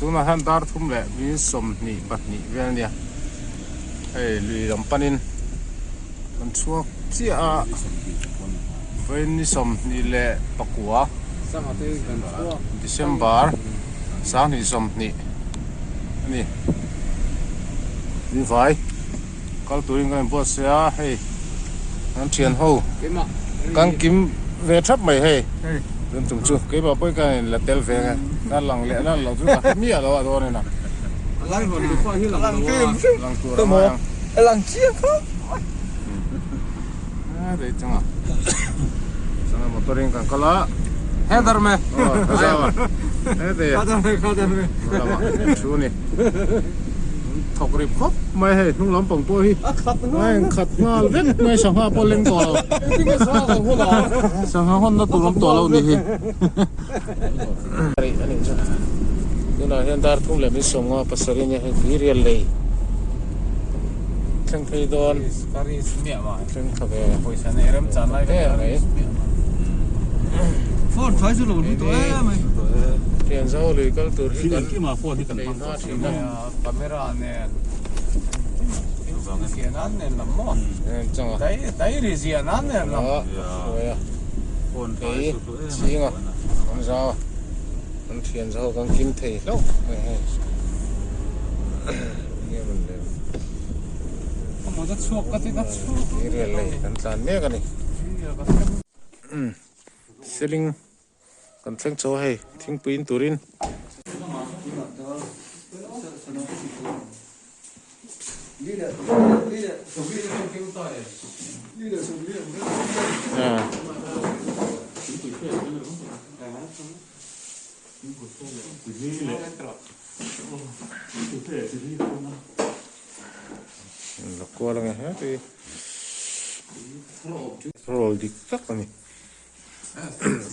Tunah hian dar thum leh mi 22 vel ania. Hei lui lam panin kan chhuak chiah a, vawiin ni 29 December 2020 a ni. Ni vai kal turin kan inbuatsaih a, hei kan thian ho kan kim ve thap mai hei tun tum chu keimah pawhin ka in la tel ve ang e ka lang leh lan loh chu ka hre miah lo a dawn ina lang tur a ngai ang lang chiang khawp mai a rei changa changa motor in kan kal a header me header header me lama thu ni thawk rip khawp mai hei hnung lampang pawh hi a in khat nghal vek mai sangha pawh leng tawh lo sangha hawnna tur awm tawh lo ni hi tunah hian dar thum leh min sawm nga pasarih nia hei tui rial lei thleng phei dawn thleng thla ve em mai thianzo lui kal tur hi kan lei hma thin a. Camera nen zia nan nen lam maw diary zia nan nen lam kei chhinga kan zau a kan thian zo kan kim thei hlauh mai hei enge mawn le rial lei kan tlan mek a ni seling Kan thleng chho a hei thingpui in turin. La kual ange heti roll dik tak a ni.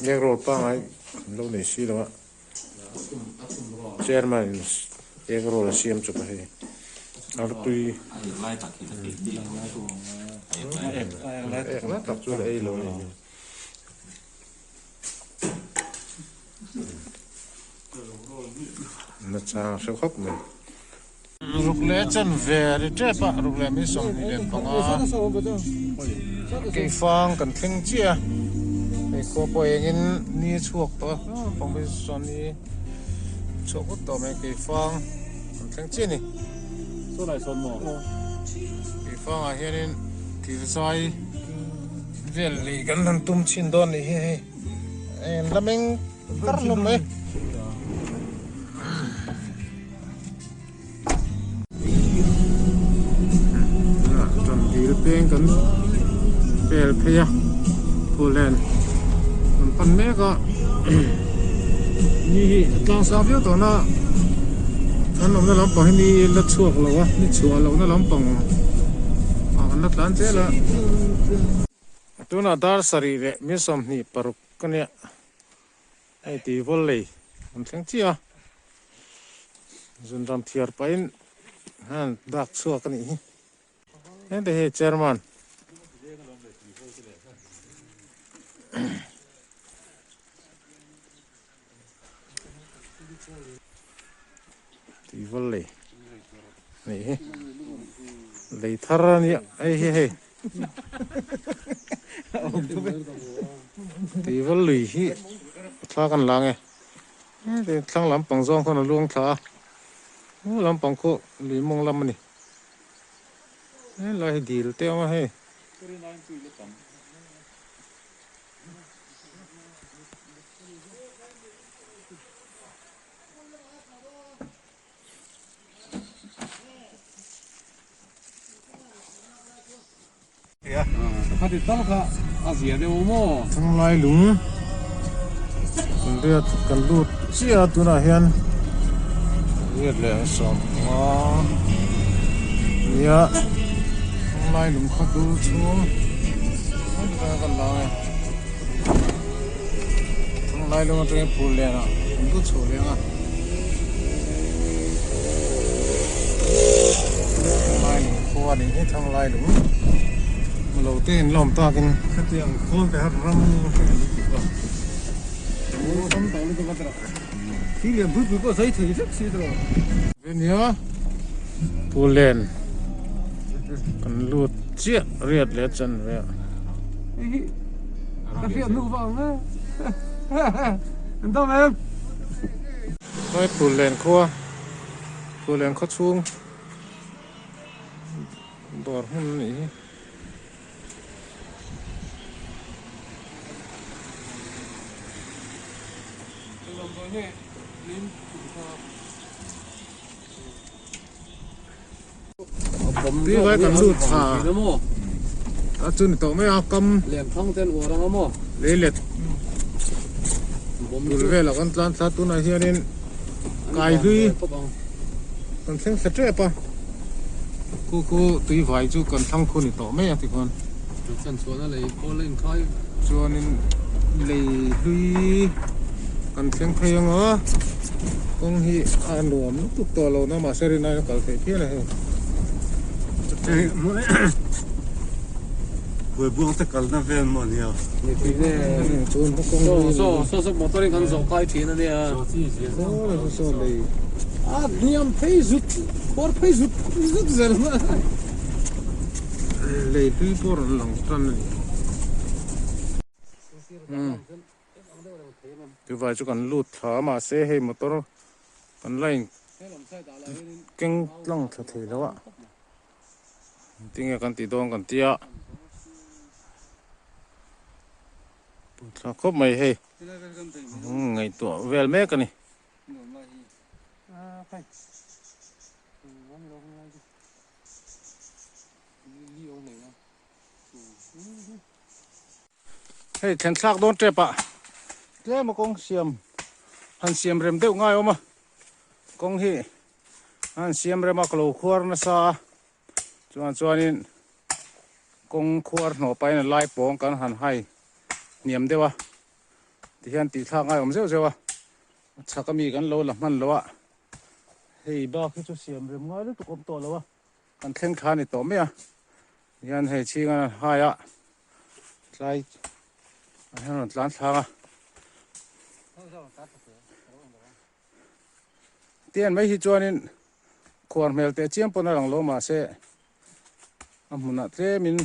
Egg roll pangngai an lo nei si lo a, chairman in egg roll a siam chawp a hei artui ek lai tak chuan a ei lo a ni nachang a hre khawp mai. Ruk leh chen ve ri tep a, ruk leh min 25 keifang kan thleng chiah a, hei khua pawh engin ni a chhuak tawh a, naupang phei chu chuan ni chhuak vut tawh mai keifang kan thleng chiah a ni. Keifang ah hianin thil zai vel lei kan han tum chhin dawn a nih hi hei en la meng kar hlawm mai. Ṭandil peng kan pel phei a phullen kan pan mek a ni hi a tlang sang viau tawh na kan awmna lampang hi ni la chhuak lo a ni chhuah lohna lampang ah kan la tlan zel a tunah dar sarih leh mi 26 ka nia. Hei tui vawl lei an thleng chiah a, zunram thiar pahin han dak chhuak a nih hi. Heng te hi chairman tui vawl lei a nih hi. Lei thar a nia hei hi hei. Tui val lui hi thla kan la ange heti thlang lampang zawng khawn a luang thla a hu lampang khu lui mawng lam a ni helai hi dil te a awm a hei. Thanglai lung kan riat kan lut chiah a tunah hian riat leh 15 nia thanglai lung kha dul chhung kan la ang e thanglai lung atangin phul lian ah kan lut chho leh ang a. Thanglai lung khua a nih hi thanglai lung lo te in lawm takin khatiang khawl te kha ram a ni tih pawh. Thing lian pui pui pawh zai thei vek si tawh. Nia Pulen kan lut chiah riat leh chan ve a. Hei hi ka hriat hnu vang e. An dam em? Hei Pulen khua Pulen khaw chhung dawr hmun a nih hi. Tui kan lut thla a chu ni tawh mai a kam lei let bul velah kan tlan thla tunah hianin kai hlui kan thleng thla tep a. Khu khu tui vai chu kan thlang khu ni tawh mai a tikhuan. Chuanin lei hlui kan thleng phei ang a, kawng hi a nuam lutuk tawh lo na mahse rinai a kal theih phian a hei. Buaibuang te kalna vel maw nia. Chuan kawng hi. Saw saw saw motor in kan zawh kai thin a nia. Saw saw lei. A hniam phei zut. Kawr phei zut zut zel a. Lei hlui pawh rawn lang tan a ni. Umm chuvai chu kan lut thla a mahse hei motor kan la in keng tlang thla thei lo a tinge kan tih dawn kan tia thla khawp mai hei ngaihtuah vel mek a ni. Hei thlen thlak dawn tep ah tlem a kawng siam han siam rem deuh ngai awm a kawng hi han siam rem a ka lo khuar nasa a chuan chuanin kawng khuar hnawh pahin a lai pawng kan han hai hniam deuh a tihian tih thlak ngai awm zeuh zeuh a. A chhak ami kan lo la hman lo a, hei bak hi chu siam rem ngai lutuk awm tawh lo a, kan thleng thla a ni tawh mai a, tihian hei chhing an hai a, tlai an hian rawn tlan thlang a, tian mai hi chuanin khuar hmel teh chiam pawn a lang lo mahse a hmunah tlemin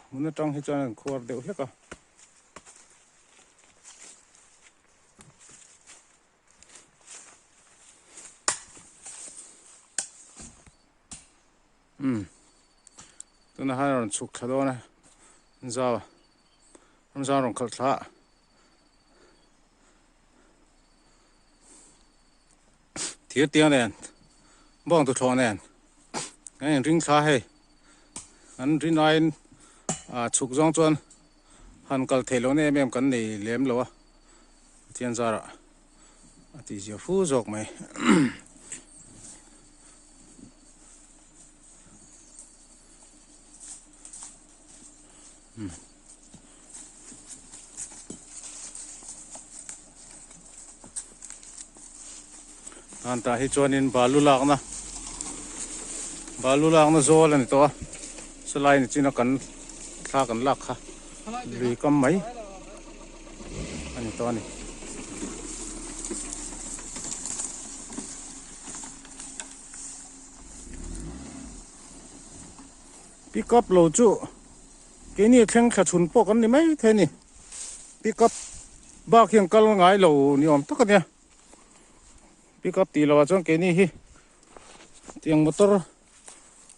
hmun atang hi chuan an khuar deuh hlek a. Umm tunah hian a rawn chhuk thla dawn a zau a ramzau a rawn khalh thla a thir tiang nen bawng tuthlawh nen an inring thla hei an rin aiin ah chhuk zawng chuan han kal theih lohna em em kan nei lem lo a Pathian zarah a tih zia fu zawk mai. Tan tah hi chuanin balu lakna balu lakna zawl a ni tawh a chulai ni china kan thla kan lak kha lui kam mai a ni tawh a ni. Pick up lo chu keini a thleng thla chhun pawh kan ni mai thei a ni pick up bak hian kal ngai lo ni awm tak a nia pick up tih loh ah chuan keini hi tiang motor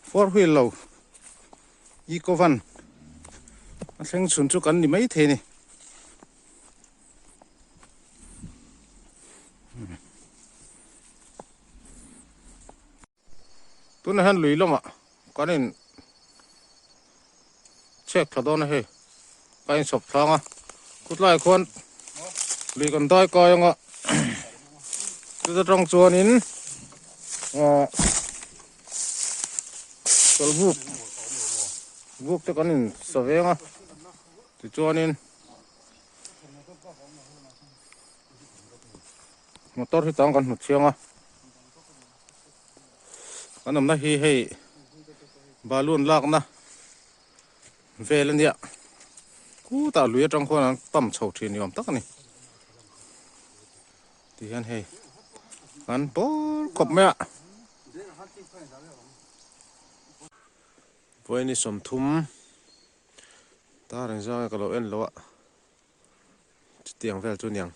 four wheel lo eco van a thleng chhun chu kan ni mai thei a ni. Tunah hian lui lamah kan in chhek thla dawn a hei ka insawp thlang a khutlaiah khuan lui kan dai kai ang a chuta tang chuanin ah chawlhbuk buk te kan in sa veng a tichuanin motor hi tang kan hmu chiang a. Kan awmna hi hei balloon lakna vel a nia khutah lui atang khuan an pump chho thin ni awm tak a ni. Tihian hei kan bawr khawp mai a. Vawiin 30 dar engzah nge ka lo en lo a chutiang vel chu niang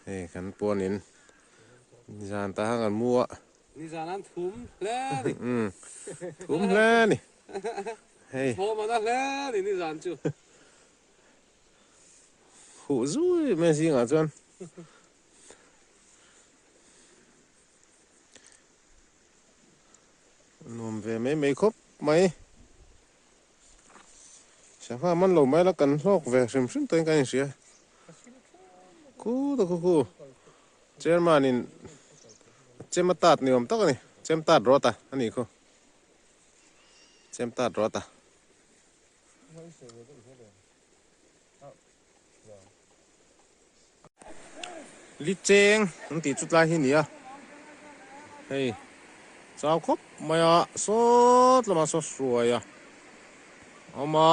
hei kan puanin nizan tah khan kan mu a. Nizan an thum hle a ni. Umm thum hle a ni hei. Thawm a na hle a ni nizan chu. Huh zui mai zingah chuan. Nuam ve mai mai khawp mai. Sangha man lo mai la kan hlawk ve hrim hrim tawhin kan inhria. Khu ta khu khu. Chairman in chem a tat ni awm tak a ni. Chem tat rawt a a nih khu. Chem tat rawt a. Li cheng an tih chu tlai hi a ni a, hei chau khawp mai a sawt lamah saw hruai a awm a.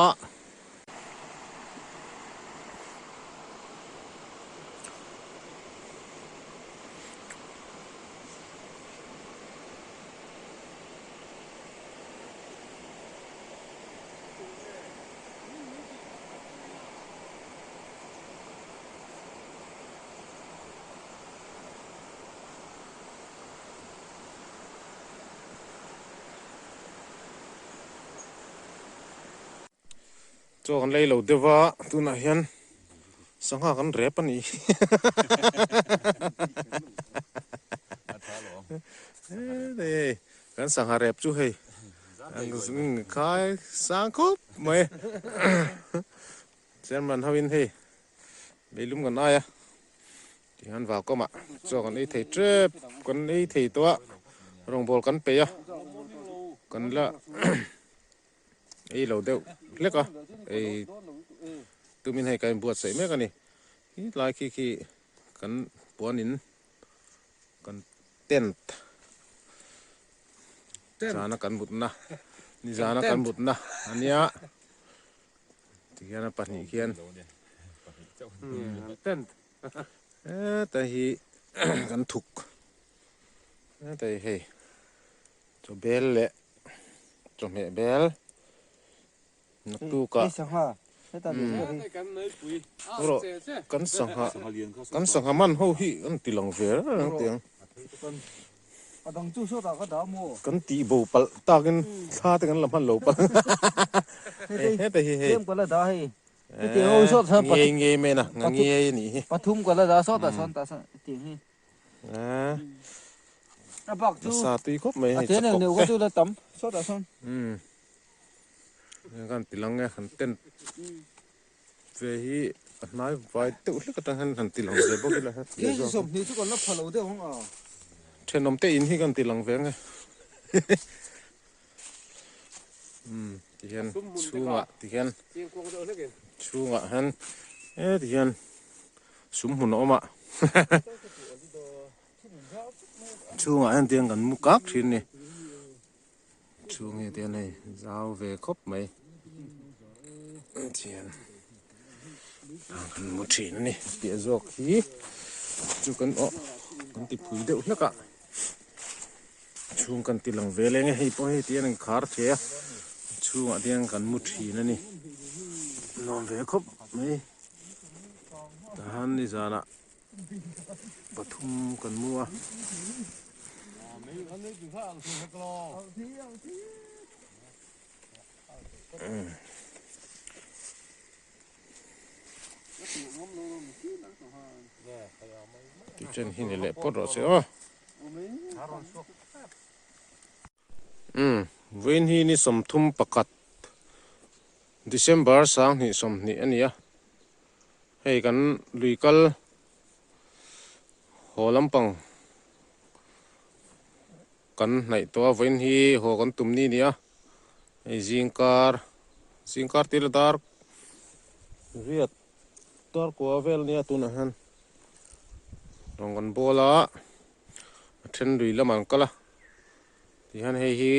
Chaw kan lei lo deuh a tunah hian sangha kan rep a ni kan sangha rep chu hei Khai sang khawp mai chairman ho in hei leilum kan ai a tihian vaukamah chaw kan ei thei tep kan ei thei tawh a rawngbawl kan peih a kan la ei lo deuh hlek a ei tumin hei kan inbuatsaih mek a ni hetlai khi khi kan puanin kan tent zana kan mutna nizana kan mutna ania tihian a pahnih khian tent heta hi kan thuk heta hi hei chaw bel leh chawhmeh bel. Naktukah rawh kan sangha kan sangha man ho hi an ti lang ve reng reng teh ang. Kan tih bo palh takin thla te kan la hman lo palh hei heta hi hei ngei ngei mai na nga ngei a nih hi. Nasa tui khawp mai hei chakawk te. Kan ti lang e han tent ve hi a hnai vai deuh hlek atang hian han ti lang ve bawk ila thenawm te in hi kan ti lang ve ang e umm ti hian chhungah ti hian chhungah hian he ti hian sum hmun a awm a chhungah hian tiang kan mu kak thin a ni. Chhung hi tian hei zau ve khawp mai tian kan mu thin a ni piah zawk hi chu kan aw kan ti phui deuh hlek a chhung kan ti lang ve leng e hei pawh hei tian an khar thei a chhungah tian kan mu thin a ni nuam ve khawp mai tahan nizanah. Pathum kan mu a. Tichuan hi ni leh pawt rawh se aw. Umm vawiin hi ni 31 December 2020 a ni a, hei kan lui kal haw lampang kan hnaih tawh a vawiin hi haw kan tum ni a ni a, hei zingkar zingkar tila dar riat dar kua vel a nia tunah hian rawng kan bawl a. A then lui lamah an kal a tihian hei hi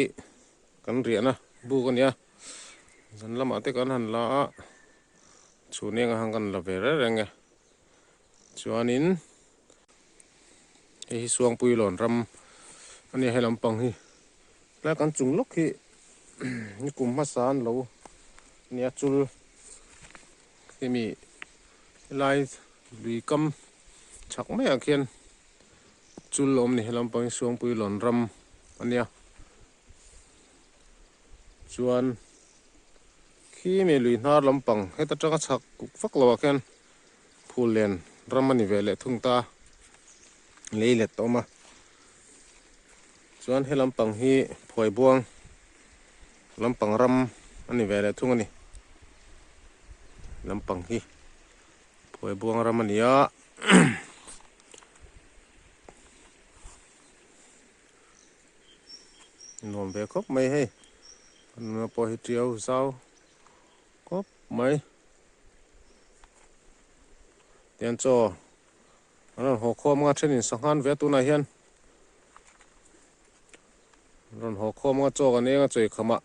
kan riahna buk a nia zan lamah te kan han la a chhun eng ah khan kan la ve reng reng e chuanin. Hei hi Suangpui lawn ram a nia he lampang hi. Tlai kan chung lawk hi nikum hmasa an lo nia chul hemi helai lui kam chhak maiah khian chul a awm a ni. He lampang hi Suangpui lawn ram a nia. Chuan khi mi lui hnar lampang heta tanga chhak kuk vak lo ah khian phul len ram a ni ve leh thung ta lei let a awm a chuan he lampang hi phuai buang lampang ram a ni ve leh thung a ni lampang hi phuai buang ram a ni a. Nuam ve khawp mai hei a nuna pawh hi tiau zau khawp mai tian chaw an rawn haw khawm anga thenin sanghan ve a tunah hian an rawn haw khawm anga chaw kan eng a chawi khamah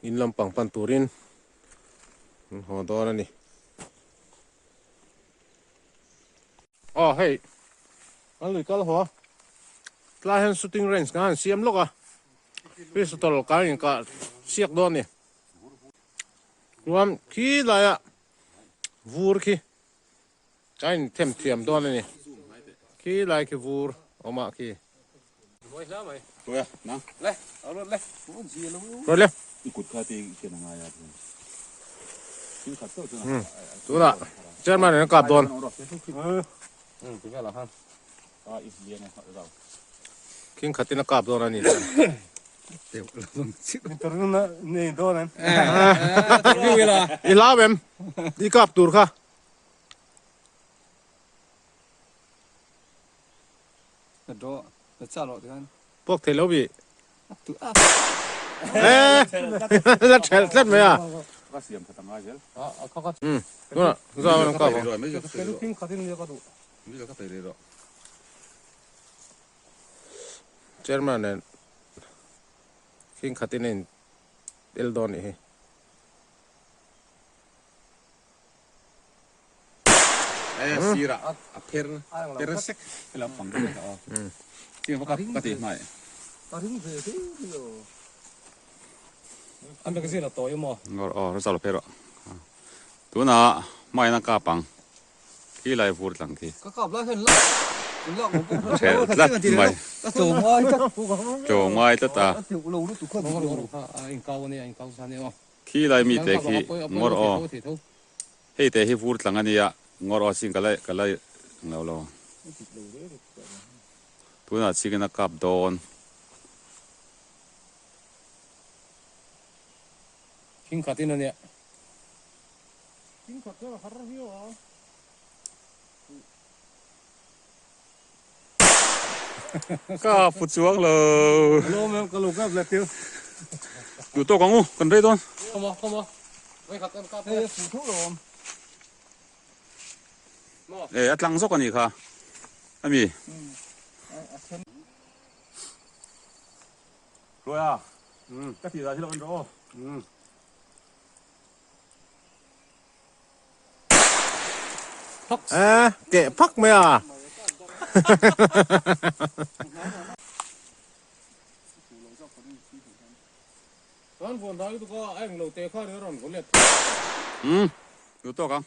in lampang pan turin an haw dawn a ni. Aw hei kan lui kal haw a tlai hian shooting range kan han siam lawk a pistol kan in kah siak dawn a ni chuan khi laia vur khi kan in them thiam dawn a ni khi lai khi vur awm ah khi. Tunah chairman in a kap dawn. Khing khatin a kap dawn a ni. I hlau em? I kap tur kha. Puak thei lo bih. La thelh tlat mai a. Tunah zau an kap ang. Chairman nen khing khatin a in el dawn nih hi. Sirah a pher per sek helam pang te kha aw chiang vak a ka ti hmai an magazine a tawi maw ngawr aw rawh lo pher rawh tunah hmain a kap ang khi lai vur tlang khi ka kap lai hian lak lak thelh tlat mai tlawm ngai tlat a Khi lai mite khi ngawr aw. Hei te hi vur tlang a nia, ngawr aw sin ka la ka la lo lo. Tunah chicken a kap dawn. Thing khat in a nia. Thing khat chuan a har viau a. Ka pu chuang lo. Lawm em ka lo kap leh tir. Duh tawk ang u, kan rei dawn. Khawm a, khawm a. Vei khat kan kap Hei a fu tho lo awm. E a tlang zawk a nih kha. Ami. Hruaia, ka tih dan hi lo en rawh aw. Ê, keh phak mai a. Kan vawn dai lutuk a, a englo te kha ri a rawn vaw let. Umm, duh tawk ang.